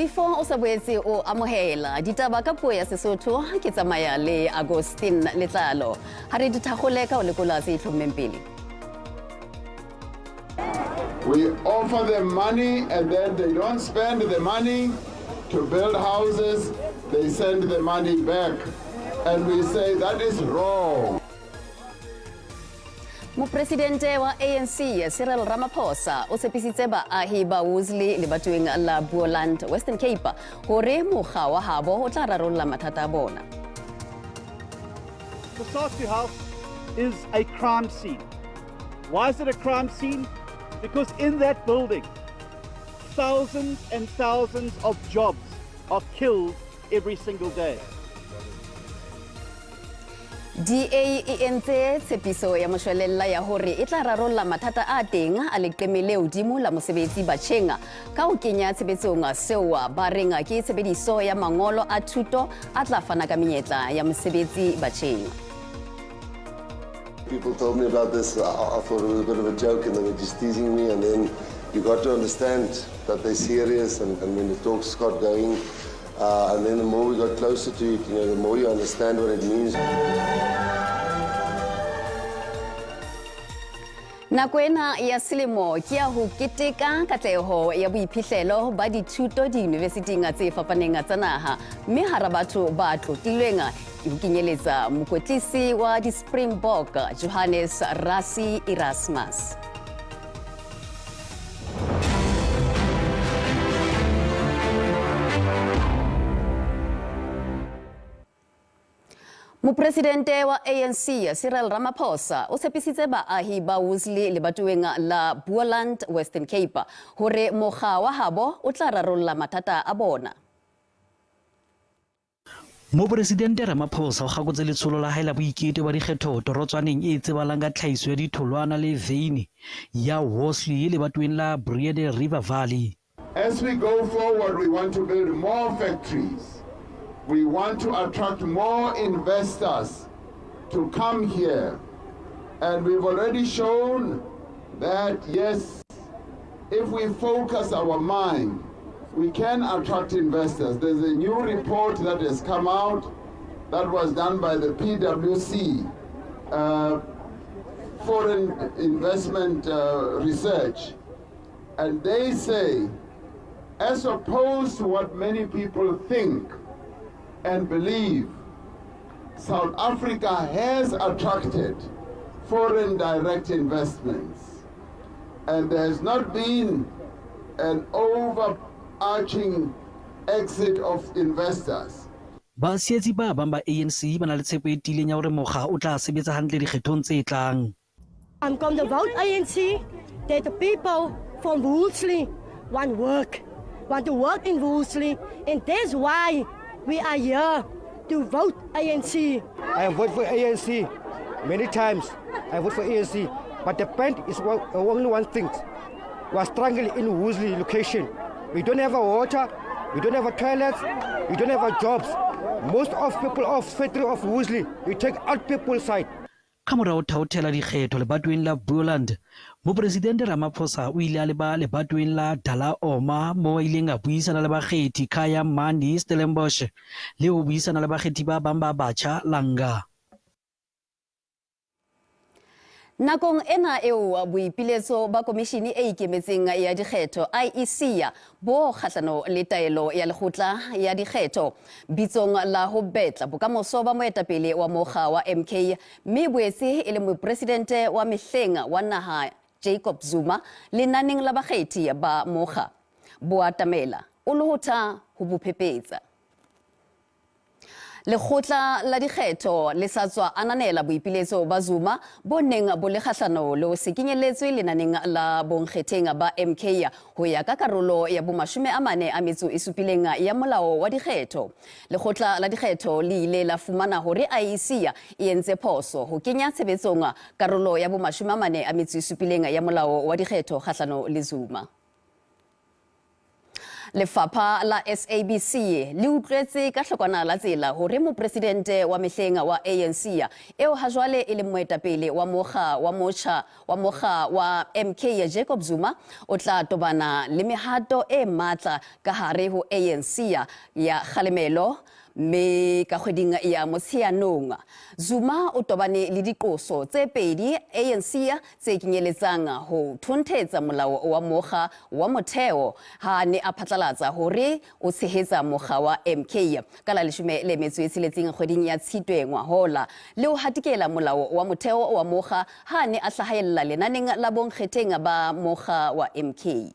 Moifo o sa boetse o amohela ditaba ka puo ya Sesotho. Ke tsamaya le Agustin Letlalo. Ha re di thakgole ka ho lekola se itlhommeng pele. We offer them money and then they don't spend the money to build houses, they send the money back. And we say that is wrong. Mopresidente wa ANC Cyril Ramaphosa o tshepisitse baahi ba Wolseley lebatoweng la Boland, Western Cape hore mokga wa habo o tla rarolla mathata a bona. COSATU House is a crime scene. Why is it a crime scene? Because in that building, thousands and thousands of jobs are killed every single day. DA e entse tshepiso ya moshwelella ya hore e tla rarolla mathata a teng a leqeme le hodimo la mosebetsi batjheng ka ho kenya tshebetsong seo ba reng ke tshebediso ya mangolo a thuto a tla fana ka menyetla ya mosebetsi batjheng. People told me about this, I thought it was a bit of a joke and they were just teasing me, and then you got to understand that they're serious, and when the talks got going, and then the more we got closer to it, the more you understand what it means. Nako ena ya selemo ke ya ho keteka katleho ya boiphihlelo ba dithuto diyunivesithing tse fapaneng tsa naha, mme hara batho ba tlotlilweng ke ho kenyeletsa mokwetlisi wa di-Springbok Johannes Rassie Erasmus. Mopresidente wa ANC Cyril Ramaphosa o tshepisitse baahi ba Wolseley lebatoweng la Boland, Western Cape hore mokga wa habo o tla rarolla mathata a bona. Mopresidente Ramaphosa o kgakotse letsholo la hae la boiketo ba dikgetho torotswaneng e tsebalang ka tlhahiso ya ditholwana le veine ya Wolseley lebatoweng la Breede River Valley. As we go forward, we want to build more factories. We want to attract more investors to come here. And we've already shown that, yes, if we focus our mind, we can attract investors. There's a new report that has come out that was done by the PwC, Foreign Investment Research. And they say, as opposed to what many people think and believe, South Africa has attracted foreign direct investments. And there has not been an overarching exit of investors. Batshehetsi ba bang ba ANC ba na le tshepo e tiileng ya hore mokga o tla sebetsa hantle dikgethong tse tlang. I'm going to vote ANC that the people from Wolseley want work, want to work in Wolseley, and that's why we are here to vote ANC. I have voted for ANC many times. I vote for ANC, but the point is only one thing. We are struggling in Wolseley location. We don't have a water, we don't have a toilets, we don't have a jobs. Most of people of factory of Wolseley, we take out people side. Ka mora ho thaothela dikgetho lebatoweng la Boland, Mopresidente Ramaphosa o ile a leba lebatoweng la Dala Oma moo a ileng a buisana le bakgethi Khaya Mandi, Stellenbosch le ho buisana le bakgethi ba bang ba batjha Langa. Nakong ena eo boipiletso ba Komishini e Ikemetseng ya Dikgetho, IEC, bo kgahlano le taelo ya Lekgotla ya Dikgetho bitsong la ho betla bokamoso ba moetapele wa mokga wa MK mme e boetse e le mopresidente wa mehleng wa naha Jacob Zuma lenaneng la bakgethi ba mokga bo atamela o lohotha ho bo phepetsa. Lekgotla la dikgetho le sa tswa ananela boipiletso ba Zuma bo neng bo le kgahlano le ho se kenyelletswe lenaneng la bonkgetheng ba MK ho ya ka karolo ya bomashome a mane a metso e supileng ya molao wa dikgetho. Lekgotla la dikgetho le ile la fumana hore IEC e entse phoso ho kenya tshebetsong karolo ya bomashome a mane a metso e supileng ya molao wa dikgetho kgahlano le Zuma. Lefapha la SABC le utlwetse ka hlokwana la tsela hore mopresidente wa mehleng wa ANC eo hajwale e leng moetapele wa mokga wa motjha wa mokga wa MK Jacob Zuma o tla tobana le mehato e matla ka hare ho ANC ya kgalemelo mme ka kgweding ya Motsheanong Zuma o tobane le diqoso tse pedi ANC tse kenyeletsang ho thonthetsa molao wa mokga wa motheo ha a ne a phatlalatsa hore o tshehetsa mokga wa MK ka la 16 kgweding ya Tshitwe ngwahola le ho hatikela molao wa motheo wa mokga ha a ne a hlahella lenaneng la bonkgetheng ba mokga wa MK.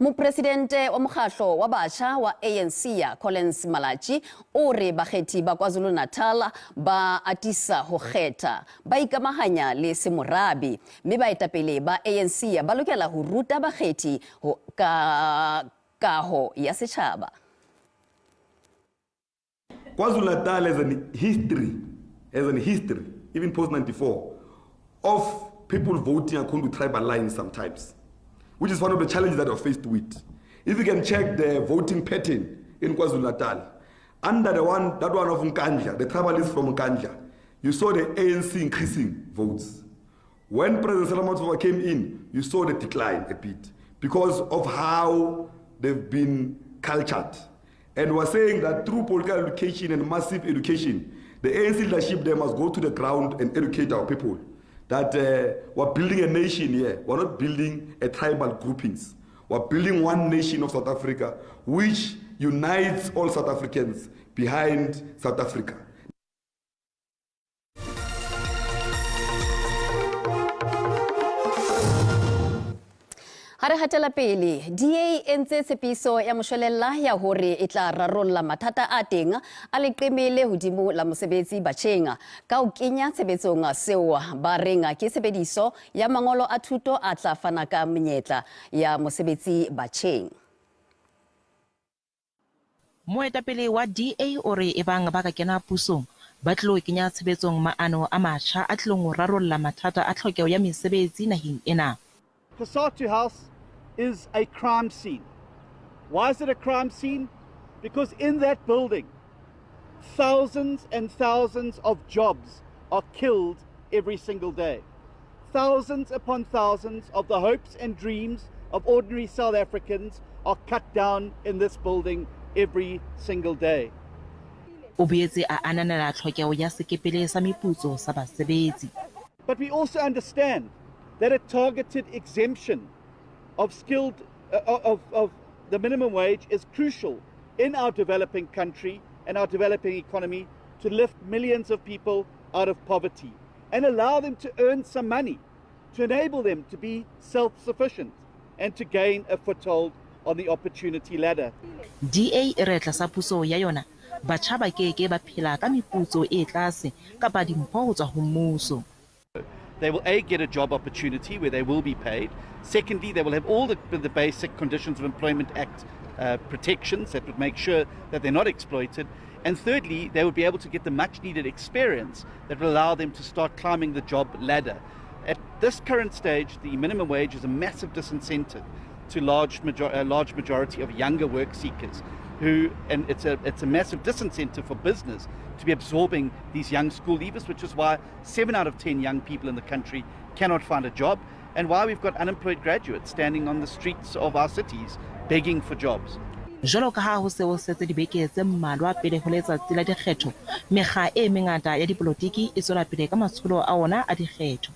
Mopresidente wa mokgahlo wa batjha wa ANC Collins Malatji o re bakgethi ba KwaZulu-Natal ba atisa ho kgetha ba ikamahanya le semorabe mme baetapele ba ANC ba lokela ho ruta bakgethi ho ka kaho ya setjhaba. KwaZulu-Natal has an history, even post-94, of people voting according to tribal lines sometimes, which is one of the challenges that we're faced with. If you can check the voting pattern in KwaZulu-Natal, under the one, that one of Nkandla, the tribalists from Nkandla, you saw the ANC increasing votes. When President Ramaphosa came in, you saw the decline a bit because of how they've been cultured. And we're saying that through political education and massive education, the ANC leadership there must go to the ground and educate our people that we're building a nation here. We're not building a tribal groupings. We're building one nation of South Africa, which unites all South Africans behind South Africa. Ha re hatela pele, DA e ntse tshepiso ya moshwelella ya hore e tla rarolla mathata a teng a leqeme le hodimo la mosebetsi batjheng ka ho kenya tshebetsong seo ba reng ke tshebediso ya mangolo a thuto a tla fana ka menyetla ya mosebetsi batjheng. Moetapele wa DA o re ebang ba ka kena pusong ba tlo kenya tshebetsong maano a matjha a tlilong ho rarolla mathata a tlhokeho ya mesebetsi naheng ena. Cosatu House is a crime scene. Why is it a crime scene? Because in that building, thousands and thousands of jobs are killed every single day. Thousands upon thousands of the hopes and dreams of ordinary South Africans are cut down in this building every single day. O boetse a ananela tlhokeho ya sekepele sa meputso sa basebetsi. But we also understand that a targeted exemption of skilled of the minimum wage is crucial in our developing country and our developing economy to lift millions of people out of poverty and allow them to earn some money, to enable them to be self-sufficient and to gain a foothold on the opportunity ladder. DA e re tlasa puso ya yona batjha ba keke ba phela ka meputso e tlase kapa dimpho ho tswa ho mmuso. They will A, get a job opportunity where they will be paid. Secondly, they will have all the basic Conditions of Employment Act protections that would make sure that they're not exploited. And thirdly, they would be able to get the much needed experience that will allow them to start climbing the job ladder. At this current stage, the minimum wage is a massive disincentive to a large majority of younger work seekers, and it's a massive disincentive for business to be absorbing these young school leavers, which is why 7 out of 10 young people in the country cannot find a job, and why we've got unemployed graduates standing on the streets of our cities begging for jobs. Jwalo ka ha ho se ho setse dibeke tse mmalwa pele ho letsatsi la dikgetho, mekga e mengata ya dipolotiki e tswela pele ka matsholo a ona a dikgetho.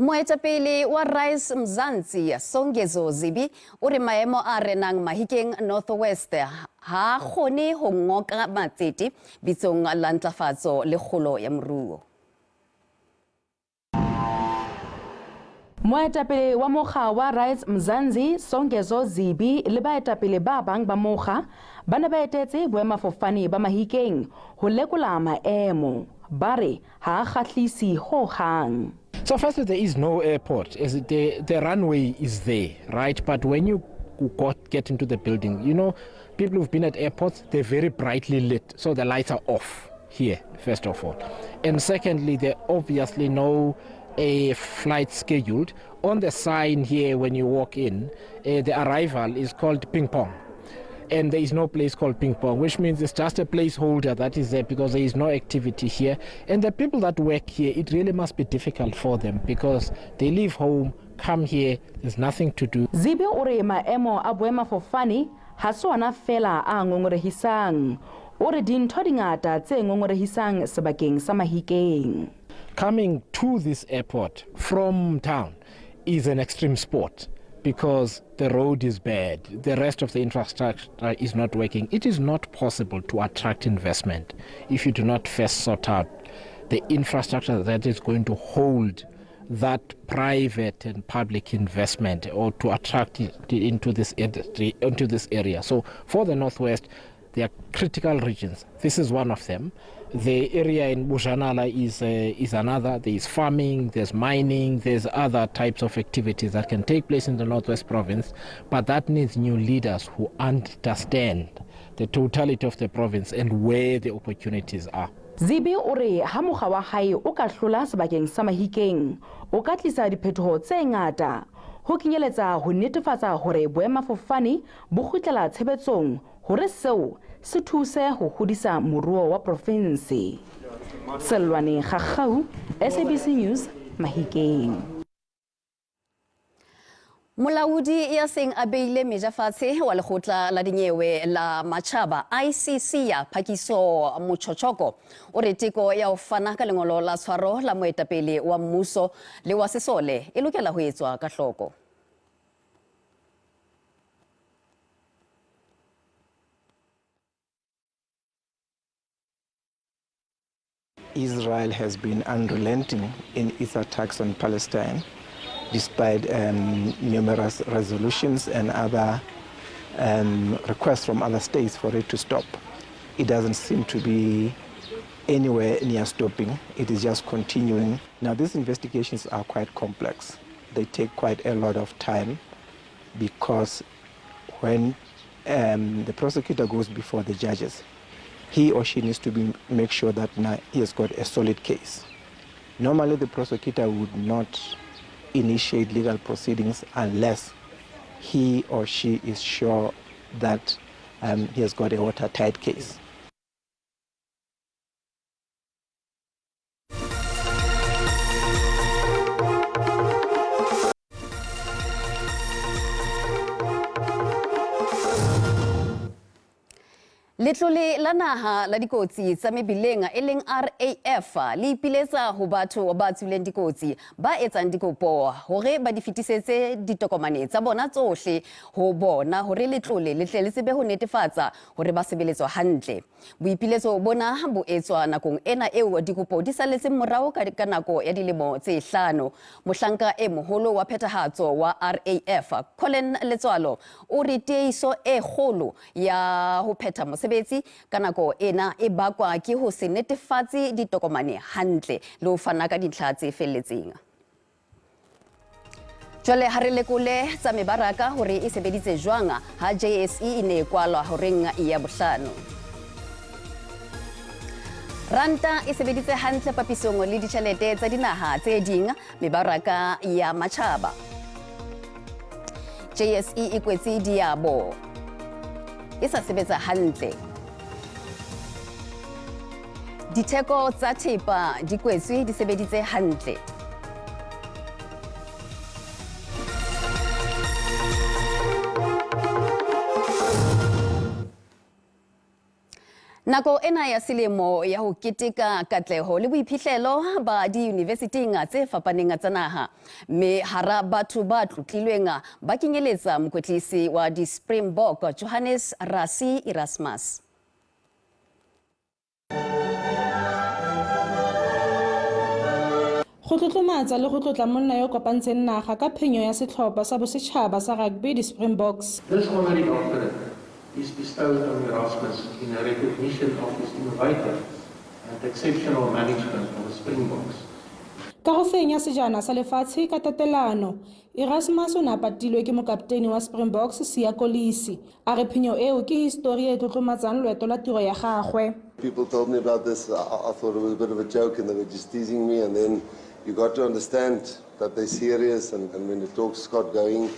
Moetapele wa Rise Mzansi Songezo Zibi o re maemo a renang Mahikeng North West ha kgone ho ngoka matsete bitsong la ntlafatso le kgolo ya moruo. Moetapele wa mokga wa Rise Mzansi Songezo Zibi le baetapele ba bang ba mokga ba ne ba etetse boemafofane ba Mahikeng ho lekola maemo, ba re ha a kgahlise ho hang. So firstly, there is no airport. As the runway is there, right? But when you get into the building, you know, people who've been at airports, they're very brightly lit. So the lights are off here, first of all. And secondly, there are obviously no a flight scheduled. On the sign here, when you walk in, the arrival is called Ping Pong. And there is no place called Ping Pong, which means it's just a placeholder that is there because there is no activity here. And the people that work here, it really must be difficult for them because they leave home, come here, there's nothing to do. Zibi o re maemo a boemafofane ha se ona fela a ngongorehisang. O re dintho di ngata tse ngongorehisang sebakeng sa Mahikeng. Coming to this airport from town is an extreme sport because the road is bad, the rest of the infrastructure is not working. It is not possible to attract investment if you do not first sort out the infrastructure that is going to hold that private and public investment or to attract it into this industry, into this area. So for the Northwest, there are critical regions. This is one of them. The area in Bojanala is another. There is farming, there's mining, there's other types of activities that can take place in the Northwest Province, but that needs new leaders who understand the totality of the province and where the opportunities are. Zibi o re ha mokga wa hae o ka hlola sebakeng sa Mahikeng, o ka tlisa diphetoho tse ngata ho kenyeletsa ho netefatsa hore boemafofane bo kgutlela tshebetsong hore seo se thuse ho hodisa moruo wa provinse. Selwane Gagau, SABC News, Mahikeng. Molaodi ya seng a beile meja fatshe wa lekgotla la dinyewe la matjhaba ICC ya Phakiso Mochochoko o re teko ya ho fana ka lengolo la tshwaro la moetapele wa mmuso le wa sesole e lokela ho etswa ka hloko. Israel has been unrelenting in its attacks on Palestine, despite numerous resolutions and other requests from other states for it to stop. It doesn't seem to be anywhere near stopping. It is just continuing. Now, these investigations are quite complex. They take quite a lot of time because when the prosecutor goes before the judges, he or she needs to make sure that now he has got a solid case. Normally, the prosecutor would not initiate legal proceedings unless he or she is sure that he has got a watertight case. Letlole la naha la dikotsi tsa mebileng e leng RAF le ipiletsa ho batho ba tswileng dikotsi ba etsang dikopo hore ba di fetisetse ditokomane tsa bona tsohle ho bona hore letlole le tle le tsebe ho netefatsa hore ba sebeletswa hantle. Boipiletso bona bo etswa nakong ena eo dikopo di saletseng morao ka nako ya dilemo tse 5. Mohlanka e moholo wa phethahatso wa RAF Colin Letswalo o re teiso e kgolo ya ho phetha mosebetsi ka nako ena e bakwa ke ho se netefatse ditokomane hantle le ho fana ka dintlha tse felletseng. Jwale ha re lekole tsa mebaraka hore e sebeditse jwang ha JSE e ne e kwalwa horeng ya 5. Ranta e sebeditse hantle papisong le ditjhelete tsa dinaha tse ding mebaraka ya matjhaba. JSE e kwetse diabo e sa sebetsa hantle. Ditheko tsa thepa di kwetswe di sebeditse hantle. Nako ena ya selemo ya ho keteka katleho le boiphihlelo ba diyunivesithing tse fapaneng tsa naha, mme hara batho ba tlotlilweng ba kenyeletsa mokwetlisi wa di-Springbok Johannes Rassie Erasmus. Go tlotlomatsa le go tlotla monna yo kopantseng naga ka phenyo ya setlhopha sa bosetšhaba sa rugby di-Springboks. This honorary doctorate is bestowed on Erasmus in recognition of his innovative and exceptional management of the Springboks. Ka go fenya sejana sa lefatshe ka tatelano, Erasmus o ne a patilwe ke mokaptene wa Springboks Siya Kolisi. A re phenyo eo ke histori e tlotlomatsang loeto la tiro ya gagwe. People told me about this, I thought it was a bit of a joke and they were just teasing me, and then you got to understand that they're serious, and when the talks got going,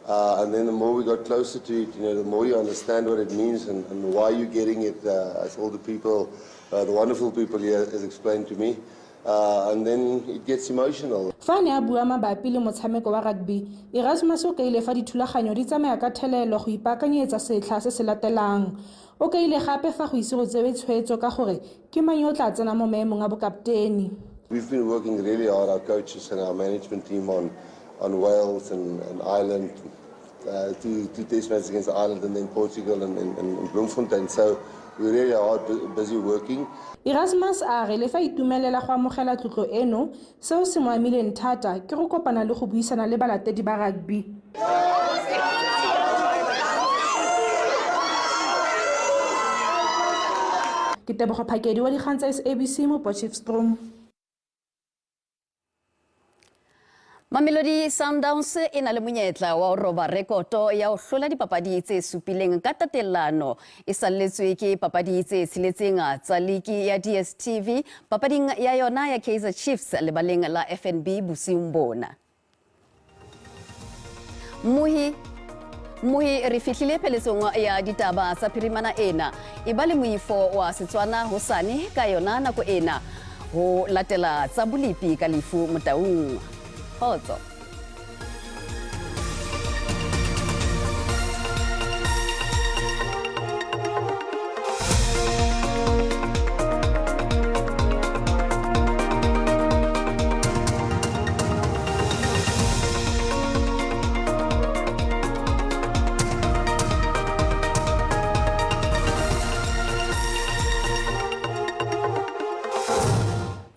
and then the more we got closer to it, you know, the more you understand what it means and why you're getting it, as all the people, the wonderful people here has explained to me. And then it gets emotional. Fa a ne a bua mabapi le motshameko wa rugby, Erasmus o kaile fa dithulaganyo di tsamaya ka thelelo go ipaakanyetsa setlha se se latelang. O kaile gape fa go ise go tsewe tshwetso ka gore ke mang yo o tla tsena mo maemong a bokapteni. We've been working really hard, our coaches and our management team, on Wales and Ireland, two test matches against Ireland and then Portugal and Bloemfontein. So we really are busy working. Erasmus a re le fa itumelela go amogela tlotlo eno, seo se mo amileng thata ke go kopana le go buisana le balatedi ba rugby. Ke Tebogo Phakedi wa dikgang tsa SABC mo Potchefstroom. Mamelodi Sundowns e na le monyetla wa ho roba rekoto ya ho hlola dipapadi tse supileng ka tatelano e salletswe ke papadi tse tsheletseng tsa liki ya DStv papading ya yona ya Kaizer Chiefs lebaleng la FNB bosiung bona. Mohi re fihlile pheletsong ya ditaba tsa phirimana ena. E ba le moifo wa Setswana hosane ka yona nako ena ho latela tsa bolipi ka lefu Motaung. Kgotso.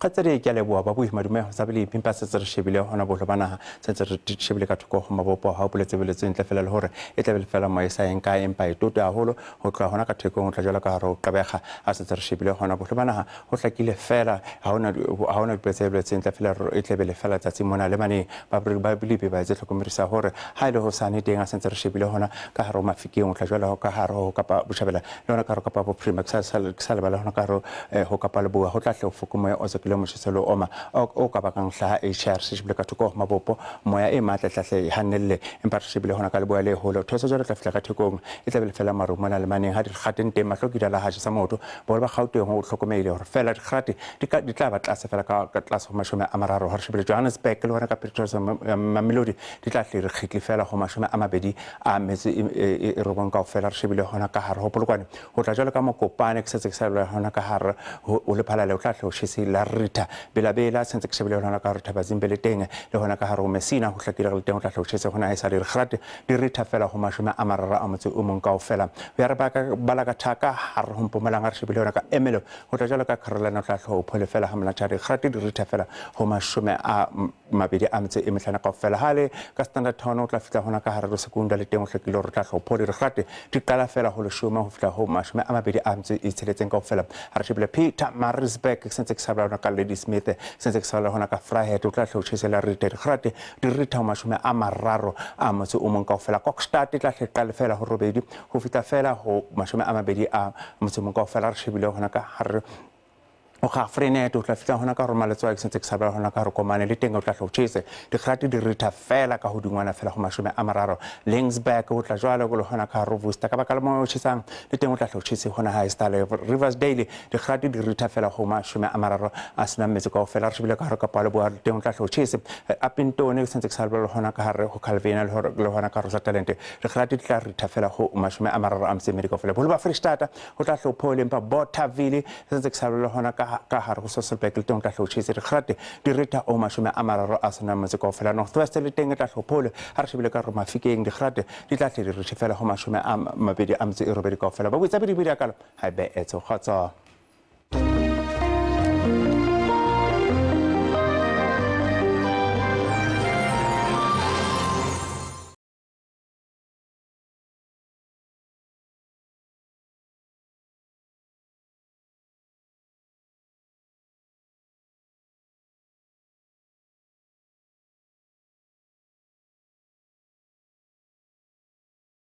Kgatsedi ke a leboha ba bui madume ho sa bele pimpa se re shebile hona bohlo ba naha se re shebile ka thoko ho mabopo ha o puletse beletse ntle fela le hore e tla be fela moya sa eng ka empa e toto haholo ho tloha hona ka thekong ho tla jwalo ka hare ho qabega a se re shebile hona bohlo ba naha ho hlakile fela ha ona dipuletse beletse ntle fela e tla be fela tsatsi mona le mane ba belibe ba etse hlokomerisa hore ha ile ho sane teng a se re shebile hona ka hare ho Mafikeng ho tla jwalo ka hare ho Kapa Botjhabela le hona ka hare Kapa Bophirima ke sa lebala hona ka hare ho Kapa Leboa ho tla hle ho fokomoya o tswakile motjheselo oma o ka bakang hlaha HR se shebile ka thoko ho mabopo moya e matla tlahle hanelle empa re shebile hona ka leboya le hole thoso jwalo tla fihla ka thekong e tla be fela maru mona le maneng ha di kgateng teng mahlo ke dala ha sa motho boholo ba Gauteng ho hlokomeile hore fela dikgate di tla ba tlase fela ka tlase ho 30 ha re shebile Johannesburg le hona ka Pretoria Mamelodi di tla hle re kgitli fela ho 29 a metso e robong kaofela re shebile hona ka hare ho Polokwane ho tla jwalo ka Mokopane ke setse ke sa le hona ka hare ho Lephalale o tla hle ho tjhese la Rita Belabela sentse ke shebile hona ka hare Thabazimbe le teng le hona ka hare ho Messina ho hlakile le teng o tla hle ho tjhese hona e sa le dikgate di ritha fela ho 31 kaofela ya re ba ka bala ka thaka hare ho Mpumalanga re shebile hona ka Emelo ho tla jwalo ka Carolina o tla hle ho phole fela ha monate dikgate di ritha fela ho 25 kaofela hale ka Standard Town o tla fihla hona ka hare ho Sekunda le teng o hlakile hore o tla hle ho phole dikgate di qala fela ho 10 ho fihla ho 26 kaofela ha re shebile Peter Maritzburg sentse ke sa bala hona ka Ladysmith sentse ke sa bala hona ka Vryheid o tla hle ho tjhesela rite dikgate di ritha ho 31 kaofela Kokstad e tla hle qale fela ho 8 ho fihla fela ho 21 kaofela re shebile hona ka hare o ga Frenet o tla fihla hona ka Romaletswai sentse ke sa bala hona ka Rokomane le teng o tla hle ho tjhese dikgate di ritha fela ka hodingwana fela ho 30 Lingsburg o tla jwalo le hona ka Robusta ka baka la moya o tjhesang le teng o tla hle ho tjhese hona ha Estale Riversdale dikgate di ritha fela ho 30 a senang metsi kaofela re shebile ka hare Kapa Leboa le teng o tla hle ho tjhese Upington sentse ke sa bala hona ka hare ho Calvina le hona ka Rosa Talente dikgate di tla ritha fela ho 32 kaofela boholo ba Freistata ho tla hle ho phole empa Bothaville sentse ke sa bala hona ka hare ho Sasolburg le teng o tla hle ho tjhese dikgate di ritha o 30 a senang motse kaofela North West le teng e tla hle ho phole ha re shebile ka Mafikeng dikgate di tla hle di rithe fela ho 28 kaofela ba botsa bidibidi ya kalo ha e be etse kgotso.